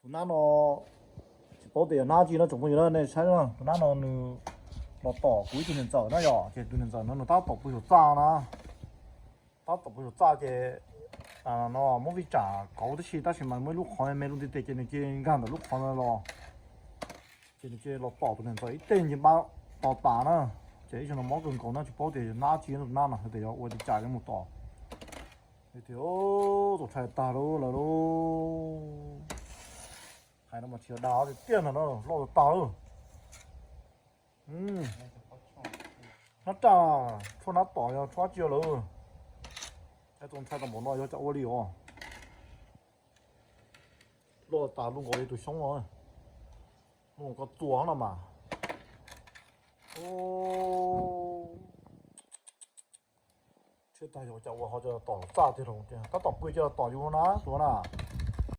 Tus nab no tsis paub tias yog nab tsi no tsoom phooj ywg na, nej saib na, tus nab no nws los tom kuv ib tug niam ntxawm na yom, ces tus niam ntxawm no nws tab tom pw saum txaj na, tab tom pw saum txaj ces no muab vij tsam kauv tib si tab sis mas muaj ib lub qhov me lub ntiaj teb ces nws cia nkag ntawm lub qhov no los, ces nws cia los tom tus niam ntxawm ib teg nce npab to tas na. Ces ib zaug no mob kawg nkaus no tsis paub tias nab tsi, tus nab no hais tias yog ua li cas yuav mus tom. Tias txaus ntshai tag lawm lauj. Hais no mas tsis yog dag tiag tiag ntag na, loj tag lawm. Nab raj, tshuaj nab tom yog tshuaj tsi lawm. Txaus ntshai tau npaum no yog cas ua li os. Loj tas lub nkaus li tus xyoob no, lub nkaus ko txuas no mas. Tshuaj tag yog cas ua ho coj tom txaj tiag, tab tom pw coj tom yus na tus na.